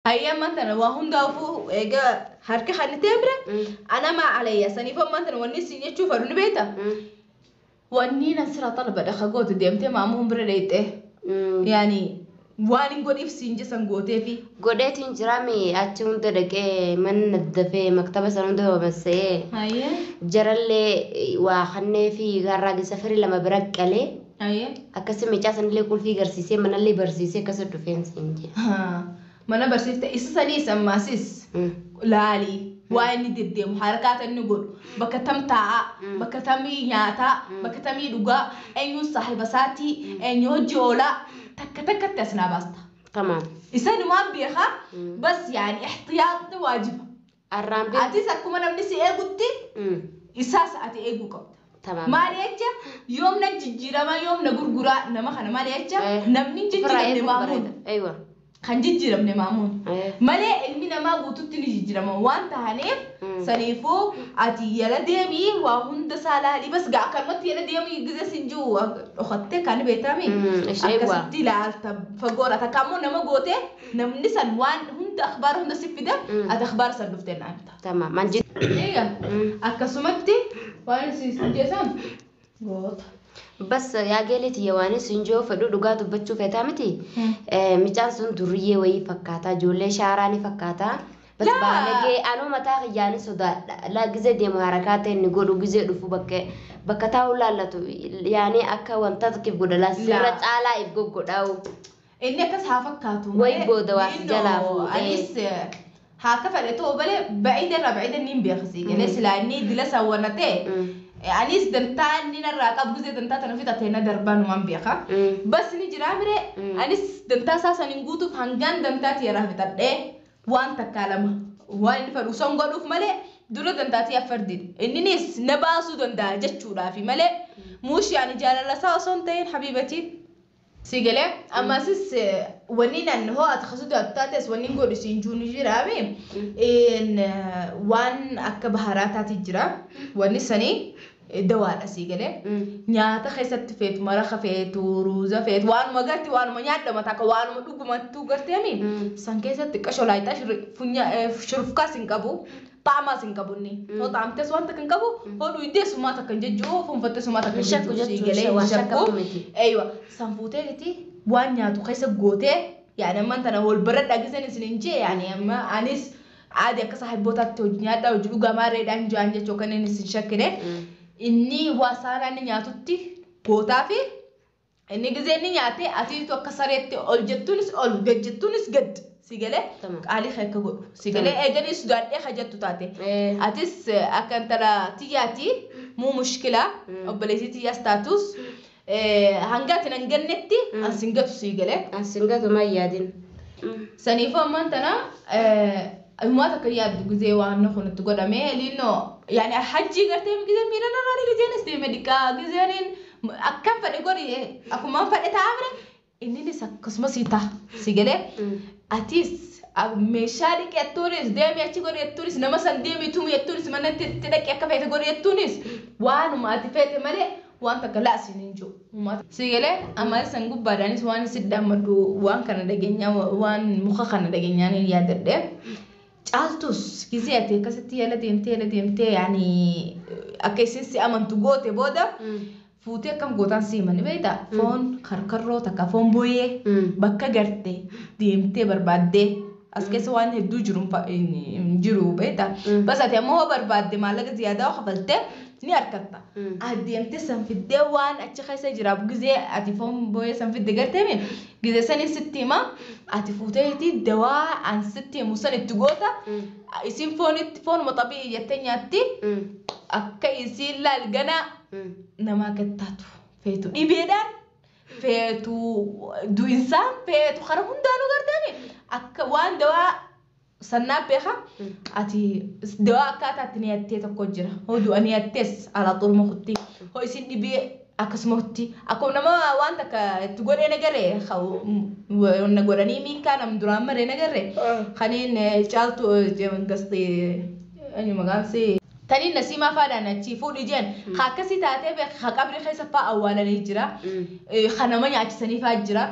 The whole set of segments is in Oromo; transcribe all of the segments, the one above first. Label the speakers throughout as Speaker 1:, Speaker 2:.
Speaker 1: Hayyee ammaan tana waa hundaafuu egaa harka kan teemre ana maa alayya saniif ammaan tana wanni isin jechuu fedhu ni beekta. Wanni nan sira xalba dhaqa goote deemtee maamuun bira dheeyxee. Yaani waan hin godhiif siin jesan gooteefi.
Speaker 2: Godheetiin jiraami achi hunda dhaqee mana dafee maktaba sana hunda babassa'ee
Speaker 1: Hayyee.
Speaker 2: jarallee waa kannee fi garraa gisa firii lama bira qalee
Speaker 1: Hayyee.
Speaker 2: akkasii mucaa sanillee qulfii garsiisee manallee barsiisee akkasa dhufeen siin jedhe.
Speaker 1: Mana barsiifte isa saniis ammaasis laalii waa inni deddeemu harkaata inni godhu bakka tam taa'aa bakka tamii nyaataa bakka tamii dhugaa eenyuun saahiba isaatii eenyu hojii oolaa takka takkatti as naa baasta.
Speaker 2: Tamaam.
Speaker 1: Isanumaan beekaa bas yaani ixtiyaaxni waajiba.
Speaker 2: Arraan beeku.
Speaker 1: Atis akkuma namni si eegutti isaas ati eeguu qabda.
Speaker 2: Tamaam.
Speaker 1: Maali jecha yoomna jijjiiramaa yoomna gurguraa nama kana maali jecha namni hin
Speaker 2: Ofirraa
Speaker 1: jijjiiramne
Speaker 2: eeguun
Speaker 1: maamuun
Speaker 2: bareeda. Eeywa.
Speaker 1: kan jijjiiramne maamuun.
Speaker 2: Eh.
Speaker 1: Malee ilmi namaa guututti ni jijjiirama waan tahaneef saniifuu ati yala deemii waa hunda isaa laalii bas gaa akkanumatti yala deemii gize sin jiru dhokattee kan beekami
Speaker 2: Ishee waa.
Speaker 1: akkasitti ilaalta fagoora takka ammoo nama goote namni san waan hunda akhbaara hunda si fida ati akhbaara san dhuftee naa himta.
Speaker 2: Tamaam. Manji.
Speaker 1: Egaa akkasumatti waan isin jeessan goota.
Speaker 2: Bas yaa geeleeti yawaanis injoo fedhu dhugaa dubbachuu feetaa miti. Mucaan sun duriyyee wayii fakkaata ijoollee shaaraa ni fakkaata. Bas
Speaker 1: Laa.
Speaker 2: baalagee anuu mataa kiyyaanis sodaadha. Laa gizee deemu harakaa ta'e inni godhu gizee dhufu bakka bakka taa'u laallatu yaani akka wanta tokkoof godha laa sirra
Speaker 1: Laa.
Speaker 2: caalaa if goggodhaa'u.
Speaker 1: Inni akkas haa fakkaatu
Speaker 2: Wayi booda waa si jalaa fuudhee.
Speaker 1: Anis haa akka fedhe ta'u malee ba'iida irraa ba'iida inni hin beeksisi. Galee silaa inni dila sawwana ta'e anis dantaa inni narraa qabu gizee dantaa tana fixatee na darbaa numaan beeka. Bas ni jiraa mire anis dantaa isaa saniin guutuuf hangaan dantaa tiyyaraa fixadhee waan takkaa lama waan inni fedhu son godhuuf malee dura dantaa tiyya fardidha. Inninis na baasuu danda'a jechuudhaafi malee muushii ani jaalala isaa osoo hin ta'in habiibatii. Si galee ammasis wanni nan hoo ati kasutu taates wanni godhu siin jiru ni jiraame waan akka baharaa taati jira wanni sanii dawaadha si galee nyaata keessatti feetu maraqa feetu ruuza feetu waanuma garti waanuma nyaadhama takka waanuma dhugumattuu garteemi san keessatti qasho laayixaa shurufkaas hin qabu xaamaas hin qabu inni hoo xaamtes waan takka hin qabu hoo dhuydees sumaa takka hin jejjuu fuunfatte sumaa takka hin
Speaker 2: Shakku
Speaker 1: jejjuu si
Speaker 2: jechuun
Speaker 1: galee
Speaker 2: waan
Speaker 1: hin shakku.
Speaker 2: shakkamtu miti.
Speaker 1: Eeywa san fuuteeti waan nyaatu keessa gootee yaani ammaan tana wal bara dhagisan isin hin jee yaani amma anis aadi akka saahibbootaatti hojii nyaadhaa hojii dhugamaa reedhaan jaan jechuu kan inni isin shakkine inni waa saanaa inni nyaatutti gootaa fi inni gizee inni nyaate atiitu akka sareetti ol jettuunis ol gad jettuunis gad si galee
Speaker 2: Tamam.
Speaker 1: qaalii kee akka godhu si galee eeganii sodaadhee hajattu taate. Atis akka intala tiyyaati muu mushkila obboleettii tiyyaas taatus hanga ati nan gannetti an sin gatu sii galee.
Speaker 2: An gatu maa yaadin.
Speaker 1: Saniifuu ammaan tana himaa takka yaaddu gizee waan kun itti godhame linnoo yaani hajjii gartee gizee miila narraa gizeenis deeme dhiqaa gizeen akkam fedhe godhi akkumaan fedhe ta'a bire inninis akkasumas sii ta'a si galee atis meeshaa dhiqettuunis deemi achi godhi jettuunis nama san deemi tumi jettuunis mana itti dhaqi akka feete godhi jettuunis waanuma ati feete malee waan takka laasiin hin jiru. Si galee amma san gubbaadhaanis waan si dhammadu waan kana dhageenyaa waan muka kana dhageenyaan hin yaadadhe. Caaltus gizee ati akkasitti yala deemtee yala deemtee yaani akka isin si amantu goote booda fuutee akkam gootaan si himani beektaa foon karkarroo takka foon booyee bakka garte deemtee barbaaddee as keessa waan hedduu jiru hin jiru beektaa bas ati ammoo hoo barbaadde maallaqa ziyaadaa kafaltee ni argatta. Adeemtee san fiddee waan achi keessa jiraaf gizee ati foon booyee san fidde garteemi gizee saniin sitti hima ati fuuteeti dawaa an sitti himu san itti goota isin foonitti foonuma xabii jettee nyaatti akka isiin laal ganaa nama akka taatu feetu dhibeedhaan feetu du'insaan feetu karaa hundaanuu garteemi akka waan dawaa sannaa beeka ati dawaa akkaataa itti niyattee tokko jira hoo du'a niyattees alaa xurma kutti hoo isin dhibee akkasumatti akkuma nama waan takka itti godhee nagaree na godhanii miinkaa nam duraan maree nagarree kaniin caaltu gastee eenyu maqaan see Taniin nasiimaa faadhaan achii fuudhi jeen akkasii taatee beek qabri keessa fa'aa awwaalanii jira. Ka nama nyaachisanii fa'aa jira.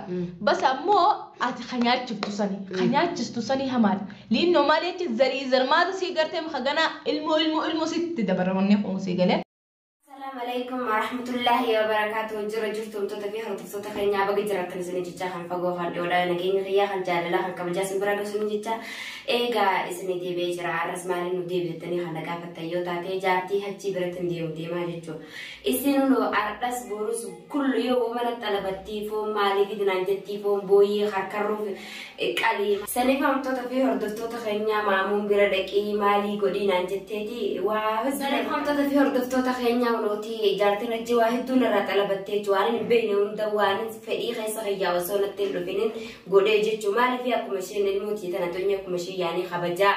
Speaker 1: Bas ammoo ati ka nyaachiftu sanii ka nyaachistu sanii hamaadha. Linnoo maal jechi zarii zarmaata sii gartee ka ganaa ilmoo ilmoo ilmoo sitti dabaramanii kun sii galee.
Speaker 2: Assalamu alaikum warahmatullahi wabarakatuh. Jira jirtu wantoota fi hordoftoota keenyaa baga jiraattan isin jecha kan fagoo kan dhiyoodha nageenya kiyyaa kan jaalalaa kan kabajaa isin bira gahu isin jecha eegaa isin deebi'ee jira. Har'as maaliin nu deebi'attanii kan gaafattan yoo taate jaartii hachii biratti hin deemu deemaa jechuudha. Isin nu har'as borus kullu yoo mana xalabattii foon maalii fidinaan jettii foon booyyee harkarruuf qalii. Saniif wantoota fi hordoftoota keenyaa maamuun bira dhaqii maalii godhinaan jetteeti waa. Saniif wantoota fi hordoftoota keenyaa ulooti jaartiin hajji waa hedduun irraa xalabattee jechuudha. Waan hin beekne hunda waan fedhii keessa kiyyaa osoo natti hin dhufinin godhee jechuudha. Maaliif akkuma isheen ilmootii tana tonya akkuma isheen yaanii kabajaa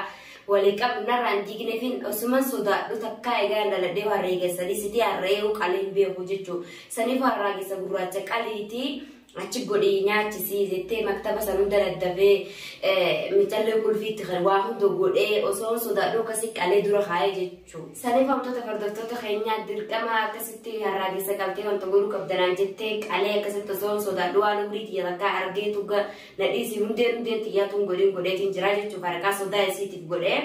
Speaker 2: walii qabdu narraa hin diigneefin osuman sodaadhu takkaa egaa dhaladhee harree geessanii sitii harree qalii hin beeku jechuudha. Saniif harraa geessa gurraacha qaliitii achi godhii nyaachisii jettee maktaba san hunda daddafee micallee qulfiitti kan waa hunda godhee osoo sodaadhu akkasii qalee dura kaayee jechuudha. Saniif wantoota hordoftoota keenyaa dirqama akkasitti harraa keessa qaltee wanta godhuu qabdanaan jettee qalee akkasitti osoo sodaadhu waan umrii xiyya takkaa argee tuga nadhiisii hundeen hundeen xiyyaatuun godhin godheetiin jira jechuudha. Harkaa sodaa isiitiif godhee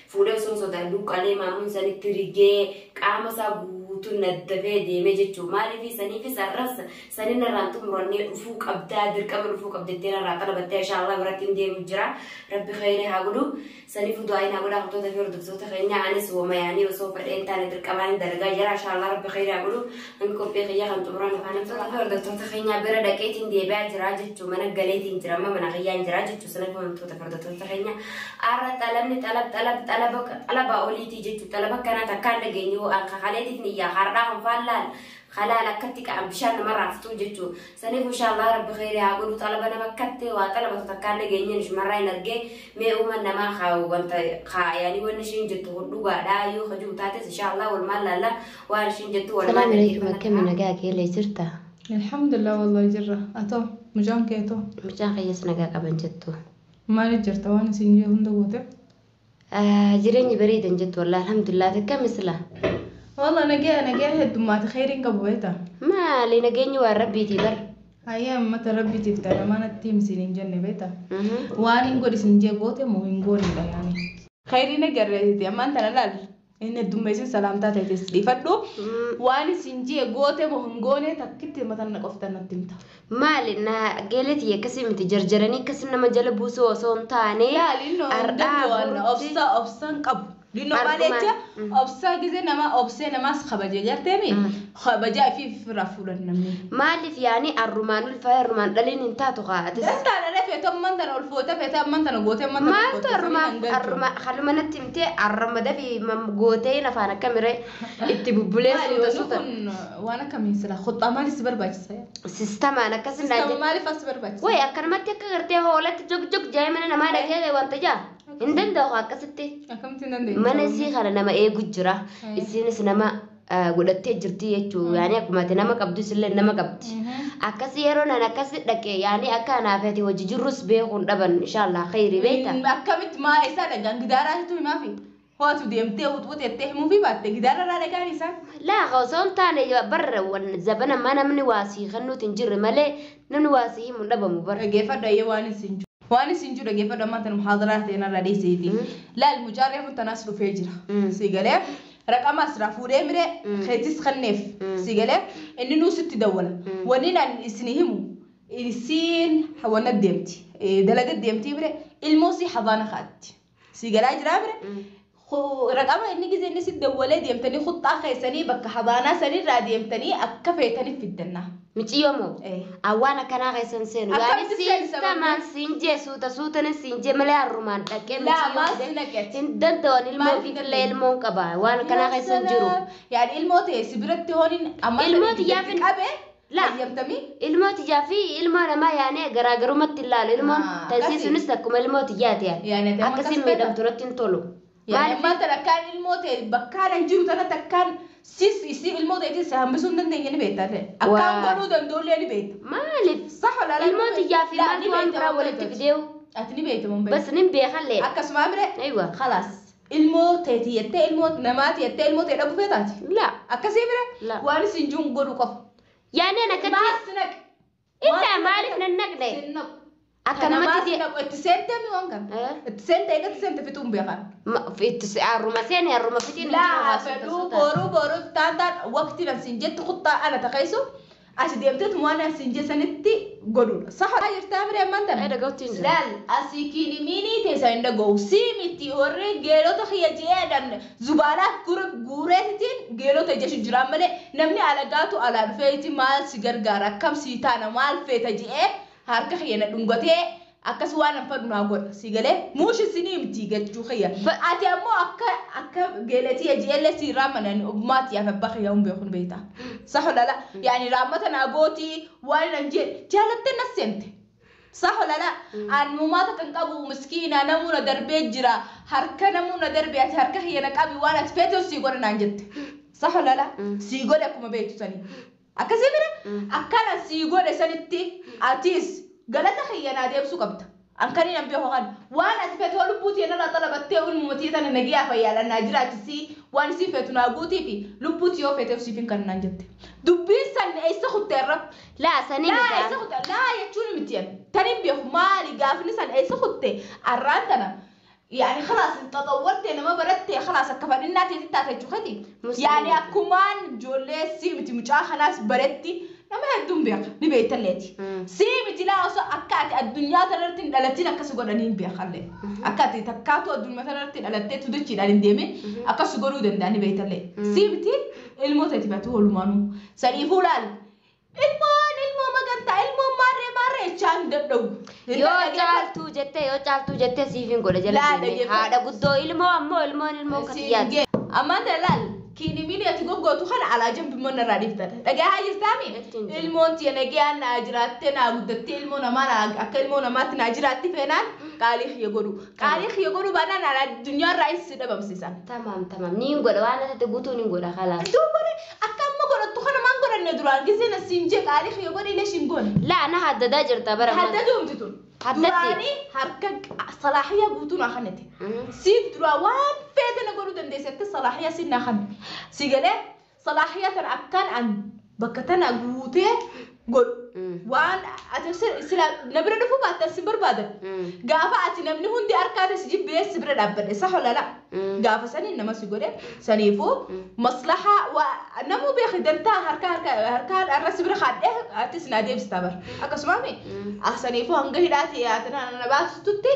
Speaker 2: fuudhee osoo sodaadhu qalee maamuun sanitti rigee qaama isaa guutuun naddafee deemee jechuudha. Maaliif saniifis har'as saniin irraan xumurannee dhufuu qabdaa dirqama dhufuu qabdettee irraa xalabattee inshaallah biratti hin deemu jira. Rabbi khayrii haa godhu. Saniif du'aa haa godhaa wantoota fi hordoftoota keenyaa anis wama yaanii osoo fedheen taane dirqamaan dalagaa jira inshaallah rabbi khayrii haa godhu. Hangi qophii kiyyaa kan xumuraan afaan wantoota fi hordoftoota keenyaa bira dhaqeetiin deebi'aa jira jechuudha. Mana galeetiin jira amma mana kiyyaan jira jechuudha. Saniif wantoota fi hordoftoota keenyaa har'a xalabni xalab xalab xalaba xalaba oliitii jechuudha. Xalaba akkanaa takkaan dhageenyu kaleetiif niyyaa har'aa kan faallaan خلال أكتك عم بشان مرة عفتو جتو سنيف إن شاء الله رب خير يا أقول طلب أنا مكتي وطلب تكان لجيني مش مرة ينرجع ما أمنا ما خاو وانت خا يعني ونشين جتو لغة لا يو خجو تاتس إن شاء الله والمال لا لا ونشين جتو والمال.
Speaker 3: السلام عليكم كم نجاك اللي جرته؟
Speaker 1: الحمد لله والله جرة أتو مجان كيتو
Speaker 3: مجان خيس نجاك أبن جتو
Speaker 1: ما جرته وانا سنجي هندوته
Speaker 3: جريني بريد جت والله الحمد لله كم مثله
Speaker 1: والله نجا هدو ما تخيرين قبويته
Speaker 3: ما لي نجاني وربي تبر
Speaker 1: هيا ما تربي تفتح ما نتيم سنين جنة بيته وأنا نقول سنجي قوته مو نقول لا يعني خيرين جريتي أما أنت لا إن الدميسين سلامتا تتسلي فدو وأنا سنجي قوته مو نقول تكتي مثلا قفتنا نتيمته
Speaker 3: ما لنا قالت يا كسي متجرجرني كسنا مجال بوسو وصون تاني
Speaker 1: لا لأنه أنا أفسا أفسا قبل لأنه مالك أبصر جزء نما أبصر نما خبجة جرتمي خبجة في فرافور النمي
Speaker 3: مالف يعني الرومان الفاير الرومان دلين انت تقع
Speaker 1: انت على رفع تمن تنا الفوتة في تمن تنا جوتة من
Speaker 3: ما انت الرومان الرومان خلو ما نتمتي الرومان ده في جوتين فانا كاميرا اتببلي سوتا سوتا
Speaker 1: وانا كمين سلا خطة مالي سبر باجس
Speaker 3: سيستم انا كسر
Speaker 1: سيستم مالي فاسبر باجس
Speaker 3: وي اكن ما تكرتي هولت جوك جوك جاي من انا ما رجع وانت جا Hin danda'u akkasitti.
Speaker 1: Akkamitti hin dandeenye?
Speaker 3: Mana isii kana nama eegu jira. Isiinis nama godhattee jirti jechuudha. Yaani akkuma ati nama qabdu isillee nama qabdi. Akkasii yeroo naan akkasi dhaqee yaani akka anaaf ati hojii jirrus beekuun dhaban inshaallah khayri beekta.
Speaker 1: Akkamitti maa isaa dhagaan gidaaraatu himaafi? Hoatu deemtee wuxuutettee himuufi baatte gidaararraa dhagaan isaan?
Speaker 3: Laa osoo hin taane barra zabana ammaa namni waasii kennuuti hin jirre malee namni waasii himuun dhabamu bara.
Speaker 1: Dhageeffadhu ayyee waan isin jiru. Waan isin jiru dhageeffadhu ammaa tana muhaadaraa ta'e narraa dhiiseeti. Laal mucaan reefu tanaas dhufee jira. Si galee raqama asirraa fuudhee miree keetis kenneef si galee inni nuu sitti dawwala. Wanni naan isin himu isiin wanna deemti dalaga deemtii miree ilmoo si hadaana kaatti. Si galaa jiraa miree raqama inni gisee inni si dawwalee deemtanii kuxxaa keessanii bakka hadaanaa sanirraa deemtanii akka feetaniif fiddannaa.
Speaker 3: Miciyoo moo? Awwaan akkanaa keessan seenu. Yaani siistamaan siin jee suuta suutanis siin jee malee harrumaan dhaqee miciyoo hin danda'an ilmoo ofiifillee ilmoon qaba. Waan akkanaa keessan jiru.
Speaker 1: Yaani ilmoo ta'e si biratti hooniin amma
Speaker 3: ilmoo xiyyaafin
Speaker 1: qabee
Speaker 3: La ilmoo xiyyaa fi ilmoo namaa yaani garaagarumatti ilaalu. Ilmoon taasisuunis akkuma ilmoo xiyyaati yaani. Akkasiin miidhamtu irratti hin tolu.
Speaker 1: Yaani amma takkaan ilmoo ta'e bakkaan jiru tana takkaan sis isi ilmoo ta'e si hambisuu hin dandeenye ni beekta ta'e. Akkaan godhuu danda'ullee ni beekta.
Speaker 3: Maaliif?
Speaker 1: Sax wala
Speaker 3: Ilmoo xiyyaa fi maaltu waan biraa walitti fideewu?
Speaker 1: Ati ni beekta mun beekta.
Speaker 3: Bas nin beekallee.
Speaker 1: Akkasuma bire.
Speaker 3: Aywa.
Speaker 1: Khalaas. Ilmoo teetii jettee ilmoo namaati jettee ilmoo ta'e dhabuu feetaati.
Speaker 3: La.
Speaker 1: Akkasii bira
Speaker 3: La.
Speaker 1: waan isin juun godhu qofa.
Speaker 3: Yaani an akkatti
Speaker 1: Maas naq.
Speaker 3: Illa maaliif nan naqne?
Speaker 1: Sin naqu.
Speaker 3: Akkanumatti
Speaker 1: Itti naqu itti seentee mi waan kana? Itti seentee eegatti seente fixuun beekan.
Speaker 3: Itti harruma seene harruma fixiin.
Speaker 1: Laa fedhuu boruu boruu taan taan waqtii nan siin jettu kuttaa ana taqeessu asi deemteetu waan nan siin jessanitti godhuudha. Saha jirtaa miree ammaan tana?
Speaker 3: Dhaga'utti hin jiru.
Speaker 1: Laal asii kiinimiinii teessa hin dhaga'u. Sii miti warri geelota kiyya jeedhan zubaanaa guureetitiin geelota jechu jiraan malee namni alagaatu alaa dhufeeti maal si gargaara akkam sii taana maal feeta je'ee harka kiyya na dhungatee akkas waan an fadhu naa godha si galee muushi sinii miti gachuu kiyya. Ati ammoo akka akka geeletii je'ellee si raamanan ogummaatti yaa abbaa kiyya hin beekun beekta. Saho lala yaani raammata naa gootii waan nan jedhe jaalattee na seente. Saho lala annumaata kan qabu miskiina namuu na darbee jira harka namuu na darbee ati harka kiyya na qabi waan ati feete sii godha naan jette. Saho lala sii godhe akkuma beektu sanii. Akkasii bira akkana sii godhe sanitti atis galata kiyya naa deebisuu qabda. An kaniin an beeku kan waan ati feete lubbuutii narraa xalabattee ulmumatii tana nagiyaa fayyaadhaan naa jiraachisii waan isii feetu naa guutii fi lubbuutii yoo feeteef siif hin kan naan jette. Dubbiin san eessa kutteerra?
Speaker 3: Laa sanii
Speaker 1: Laa
Speaker 3: miti.
Speaker 1: eessa kutte? Laa jechuun miti an. Tani beeku maali gaafni san eessa kutte? Arraan tana. يعني خلاص تطورت انا ما بردت خلاص كفرنا تي تاتا جوختي يعني اكمان جولي سيمتي مجا خلاص بردتي nama hedduun beeka ni beektalleeti. Sii miti laa osoo akka ati addunyaa tanarratti hin dhalatin akkas godhanii hin beekallee. Akka ati takkaatu addunyaa tanarratti dhalattee tudachiidhaan hin deemin akkas godhuu danda'an ni beektallee. Sii miti ilmoo ta'e batu walumaanuu. Saniifuu laal ilmoon ilmoo magantaa ilmoon maarree maarree jechaa hin dadhabu.
Speaker 3: Yoo caaltuu jettee yoo caaltuu jettee siif hin godha jala
Speaker 1: Laa
Speaker 3: deemee.
Speaker 1: dhaggeeffadhu.
Speaker 3: Haadha guddoo ilmoo ammoo ilmoon ilmoo akkasii yaaddi.
Speaker 1: Ammaan tana laal kiinimiin ati goggootu kana alaa jambimmoon irraa dhiiftata. Dhagahaa jirtaami?
Speaker 3: Ittiin jira.
Speaker 1: Ilmoon tiya nagayaan naa jiraattee naa guddattee ilmoo namaa naa akka ilmoo namaatti naa jiraatti feenaan qaalii kiyya godhu. Qaalii kiyya godhu baanaan alaa addunyaa irraa si dhabamsiisan.
Speaker 3: Tamaam tamaam niin godha waan ati guutuu niin godha khalaas.
Speaker 1: Duuba akka amma godhattu kana maan godhanne duraan giseen asiin jee qaalii kiyya godhi illee shin goone.
Speaker 3: Laa na haddadaa jirta bara.
Speaker 1: Haddaduu miti tun.
Speaker 3: Haddatti.
Speaker 1: Duraanii harka salaahiyaa guutuu naa kennite. Siif duraa waan feete na godhuu dandeessette salaahiyaa siin naa kenne. Si galee salaahiyaa tana akkaan an bakka tana guutee godhu. Waan ati sila na bira dhufuu baattan si barbaadan. Gaafa ati namni hundi harkaate si jibbee si bira dhaabbadhe saho lala. Gaafa saniin nama si godhe saniifuu maslahaa waa namuu beeki dantaa harka harka harka har'a si bira kaadhee atis naa deebistaa bara. Akkasumaami saniifuu hanga hidhaati ati na baastutti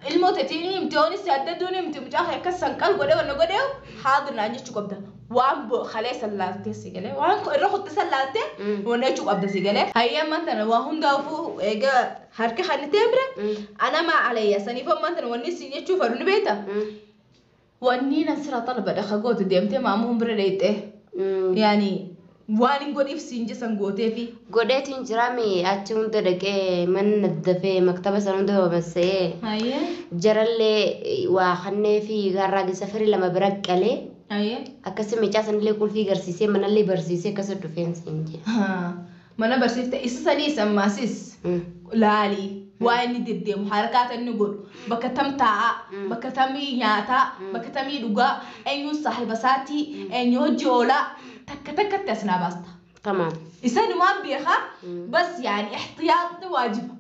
Speaker 1: ilmoo teetiin himti yoonis adda duun himti mucaa kee akkas sanqal godhee wanna godhee haadir naan jechuu qabda. Waan kalee sallaaltee si galee waan irra kutte sallaaltee wanna jechuu qabda si galee. Hayyee ammaan tana waa hundaafuu egaa harka kannitee bira ana maa alayya saniif ammaan tana wanni siin jechuu fedhu ni beekta. Wanni nan sira xalaba dhaqa goote deemtee maamuun bira dheeyxee. Yaani waan hin godhiif siin jesan gootee fi
Speaker 3: Godheetiin jiraami achi hunda dhaqee mana dafee maktaba sana hunda babassa'ee
Speaker 1: Hayyee.
Speaker 3: jarallee waa kannee fi garraa gisa firii lama bira qalee
Speaker 1: Hayyee.
Speaker 3: akkasi mucaa sanillee qulfii garsiisee manallee barsiisee akkasi dhufeen siin jedhe.
Speaker 1: Mana barsiifte isa saniis ammaasis laalii waa inni deddeemu harkaata inni godhu bakka tam taa'aa bakka tamii nyaataa bakka tamii dhugaa eenyuun saahiba isaatii eenyu hojii oolaa takka takkatti as naa baasta.
Speaker 3: Tamaam.
Speaker 1: Isanumaan beekaa bas yaani ixtiyaaxni waajiba.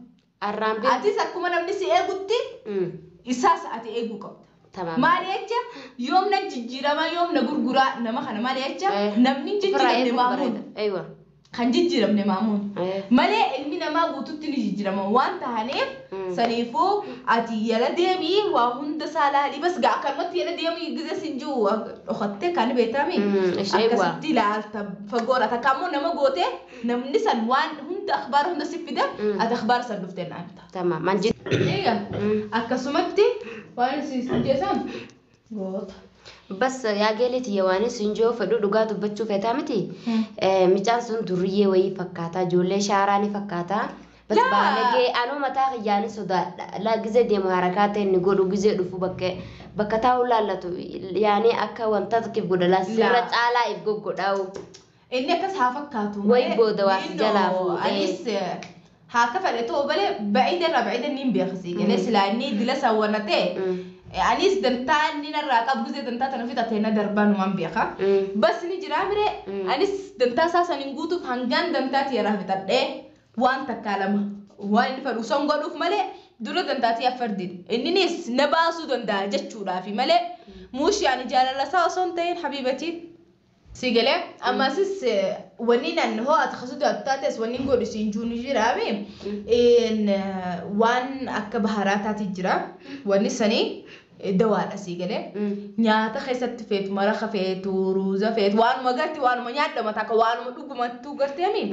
Speaker 3: Arraan beeku.
Speaker 1: Atis akkuma namni si eegutti isaas ati eeguu qabda.
Speaker 3: Tamaam.
Speaker 1: Maali jecha yoom na jijjiirama yoom na gurguraa nama kana maali jecha namni hin
Speaker 3: Ofirraa
Speaker 1: jijjiiramne
Speaker 3: eeguun
Speaker 1: maamuun
Speaker 3: bareeda. Aywa.
Speaker 1: Kan jijjiiramne maamuun. Malee ilmi namaa guututti ni jijjiirama waan ta'aniif saniifuu ati yala deemii waa hunda isaa laalii bas gaa akkanumatti yala deemii gize sin jiru dhokattee kan beekami.
Speaker 3: Ishee waa.
Speaker 1: Akkasitti ilaalta fagoodha takka ammoo nama gootee namni san waan hunda akhbaara hunda si fida ati akhbaara san dhuftee naa himta.
Speaker 3: Tamaam. Manji.
Speaker 1: Egaa akkasumatti waan isin jeessan goota.
Speaker 3: Bas yaa geeleeti yawaanis injoo fedhu dhugaa dubbachuu feetaa miti. Mucaan sun duriyyee wayii fakkaata ijoollee shaaraa ni fakkaata. Bas
Speaker 1: Laa.
Speaker 3: Baalagee anuu mataa kiyyaanis sodaadha. Laa gizee deemu harakaa ta'e inni godhu gizee dhufu bakka bakka taa'u laallatu yaani akka wanta tokkoof godha laa sirra
Speaker 1: Laa.
Speaker 3: caalaa if goggodhaa'u.
Speaker 1: Inni akkas haa fakkaatu.
Speaker 3: Wayi booda waa si jalaa fuudhee.
Speaker 1: Anis Haa akka fedhe ta'u malee ba'iida irraa ba'iida inni hin beeksisi. Galee silaa inni dila sawwanatee anis dantaa inni narraa qabu gisee dantaa tana fixatee na darbaa numaan beeka. Bas ni jiraa miree anis dantaa isaa saniin guutuuf hangaan dantaa tiyyaraa fixadhee waan takkaa lama waan inni fedhu son godhuuf malee dura dantaa tiyya fardidha. Inninis na baasuu danda'a jechuudhaafi malee muushii ani jaalala isaa osoo hin ta'in habiibatii. Si galee ammasis wanni nan hoo ati kasutu taates wanni godhu siin juuni jiraami. Waan akka baharaa taati jira. Wanni sanii dawaadha si galee. Nyaata keessatti feetu maraqa feetu ruuza feetu waanuma garti waanuma nyaadhama takka waanuma dhugumattuu garteemi.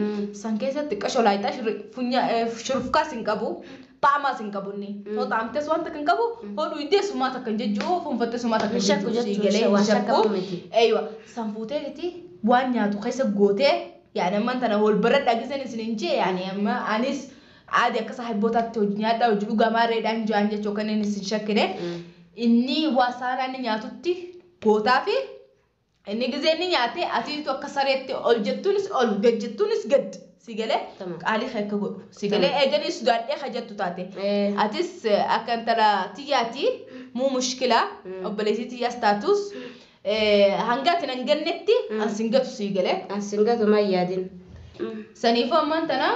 Speaker 1: San keessatti qasho laayixaa shurufkaas hin qabu. Xaamaas hin qabu inni. Hoo xaamtes waan takka hin qabu. Hoo dhuydees sumaa takka hin jejjuu. Hoo fuunfattes sumaa takka hin
Speaker 3: Shakku
Speaker 1: jejjuu. Si
Speaker 3: jechuun
Speaker 1: galee
Speaker 3: waan
Speaker 1: shakku.
Speaker 3: shakkamtu miti.
Speaker 1: Eeywa san fuuteeti waan nyaatu keessa gootee yaani ammaan tana wal bara dhagisan isin hin jee yaani amma anis aadi akka saahibbootaatti hojii nyaadhaa hojii dhugamaa reedhaan jaan jechuu kan inni isin shakkine. Inni waa saanaa inni nyaatutti gootaa fi inni gizee inni nyaate atiitu akka sareetti ol jettuunis ol gad jettuunis gad si galee
Speaker 3: Tamam.
Speaker 1: qaalii kee akka godhu si galee eeganii sodaadhee hajattu taate. Atis akka intala tiyyaati muu mushkila obboleettii tiyyaas taatus hanga ati nan gannetti an sin gatu si galee.
Speaker 3: Asin gatu ma yaadin.
Speaker 1: Saniifuu ammaan tana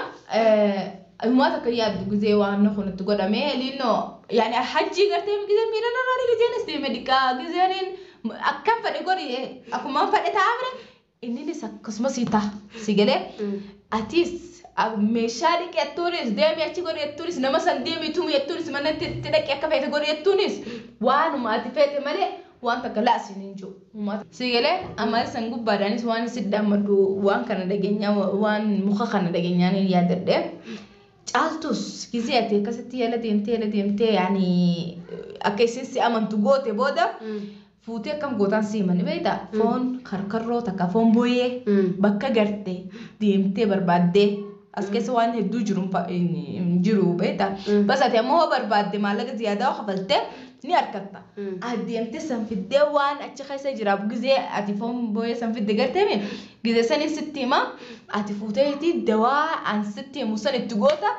Speaker 1: himaa takka yaaddu gizee waan kun itti godhame linnoo yaani hajjii gartee gizee miira narraa gizeenis deeme dhiqaa gizeen akkam fedhe godhi akkumaan fedhe ta'a mire inninis akkasumas ta'a si galee atis meeshaa dhiqettuunis deemi achi godhi jettuunis nama san deemi tumi jettuunis mana itti dhaqi akka feete godhi jettuunis waanuma ati feete malee waan takka laasiin hin jiru. Si galee amma san gubbaadhaanis waan si dammaddu waan kana dhageenyaa waan muka kana dhageenyaan hin yaadadhe. Caaltus gisee ati akkasitti yala deemtee yala deemtee yaani akka isin si amantu goote booda fuutee akkam gootaan si himani beektaa foon karkarroo takka foon booyee bakka garte deemtee barbaaddee as keessa waan hedduu jiru hin jiru beektaa. Bas ati ammoo hoo barbaadde maallaqa ziyaadaa kafaltee ni argatta. Adeemtee san fiddee waan achi keessa jiraaf gizee ati foon booyee san fidde garteemi gizee saniin sitti hima ati fuuteeti dawaa an sitti himu san itti goota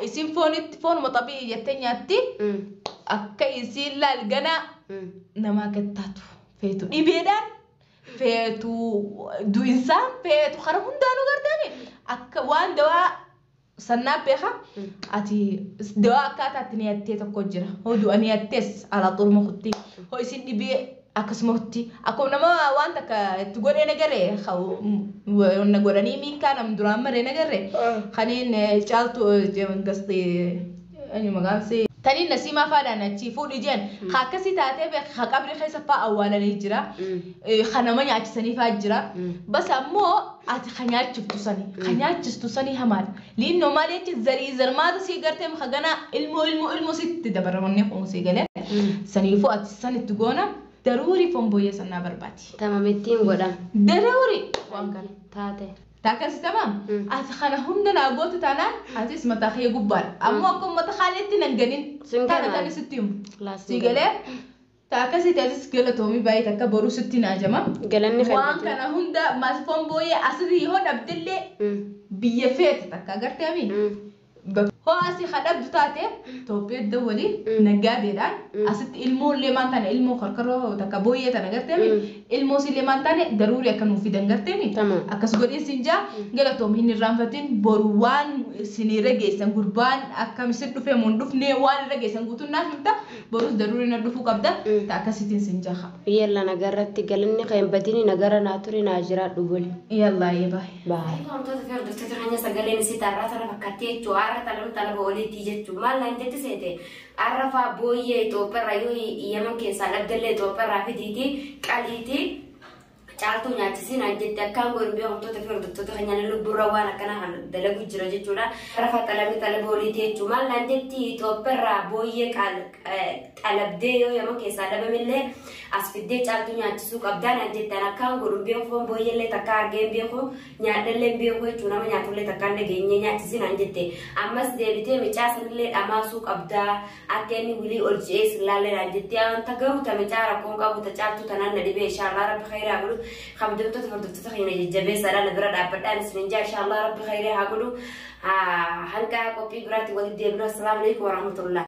Speaker 1: isin foonitti foonuma xabii jettee nyaatti akka isiin laal ganaa nama akka taatu feetu dhibeedhaan feetu du'insaan feetu karaa hundaanuu garteemi akka waan dawaa sannaa beeka ati dawaa akkaataa itti niyattee tokko jira hoo du'a niyattees alaa xurma kutti hoo isin dhibee akkasuma kutti akkuma nama waan takka itti godhee nagaree na godhanii miinkaa nam duraan maree nagaree kaniin caaltu gastee eenyu maqaan see taniin nasiimaa faadhaan achi fuudhi jeen haa akkasii taatee beek haa qabri keessa faa awwaalanii jira haa nama nyaachisanii faa jira bas ammoo ati ka nyaachiftu sani ka nyaachistu sani hamaadha linnoo maal jechi zarii zarmaata sii gartee ka gana ilmoo ilmoo ilmoo sitti dabaramanii kun sii galee saniifuu ati sanitti goona daruurii foon booyyee sannaa barbaadi.
Speaker 3: Tamamittiin godha.
Speaker 1: Daruurii waan kana.
Speaker 3: Taate.
Speaker 1: Taakasi tamam. Ati kana hunda naa gootu taanaan atis mataa kee gubbaadha. Ammoo akka uummata kaaleetti nan ganin.
Speaker 3: Sin
Speaker 1: Taana
Speaker 3: ganaa.
Speaker 1: tani sitti himu.
Speaker 3: Laas
Speaker 1: Si galee taakasi atis galatoomii baay'ee takka boruu sitti naajama.
Speaker 3: Galanni
Speaker 1: Waan kana hunda maas foon booyyee asirrii yoo dhabdillee biyya feete takka agartee Hoo asii kadhabdu taate Itoophiyaa iddoo walii naggaadeedhaan asitti ilmoollee maan taane ilmoo karkaroo takka booyyee tana garteemi ilmoo sillee maan taane daruurii akka nuuf fidan garteemi
Speaker 3: Tamam.
Speaker 1: akkas godhin siin jaa galatoom hin irraanfatin boru waan isinirra geessan gurbaan akkam isin dhufe mun dhufnee waan irra geessan guutuun naaf himta borus daruurii na dhufuu qabda ta akkasitiin siin jaa.
Speaker 3: Yalla nagarratti galanni kan hin badini nagara naa ture naa jiraadhu buli.
Speaker 1: Yallaa baay'ee.
Speaker 3: Baay'ee.
Speaker 2: Wantoota fi hordoftoota keenya sagaleen isii tarraa tana fakkaatti jechuudha. Har'a talaba talaba oliitti jechuudha. Maal naan jetti seete? Har'a faa booyyee Itoophiyaarraa yoo Yemen keessaa dhabdallee Itoophiyaarraa fidiiti qaliiti caaltuu nyaachisiin naan jette akkaan godhu beekumtoota fi hordoftoota keenya lubbuurra waan akkanaa kan dalagu jira jechuudha. Har'a faa talabni talaba oliitti jechuudha. Maal naan jetti Itoophiyaarraa booyyee qalabdee yoo Yemen keessaa dhabamillee as fiddee caaltuu nyaachisuu qabdaa naan jettan akkaan godhu beeku booyyellee takka argeen beeku nyaadhallee beeku jechuudha nama nyaatullee takka hin dhageenye nyaachisi naan jette ammas deebitee micaa sanillee dhamaasuu qabdaa akka inni wilii ol je'ee sillaallee naan jette wanta garuu ta micaa rakkoon qabu ta caaltuu tanaan na dhibee inshaallah rabbi khayraa godhu Kabajamtoota hordoftoota keenya jajjabeessaadhaan bira dhaabbadhaan isinin jaa inshaallah rabbi khayrii haa godhu. Hanga qophii biraatti walitti deebinu. Assalaamu alaikum warahmatullah.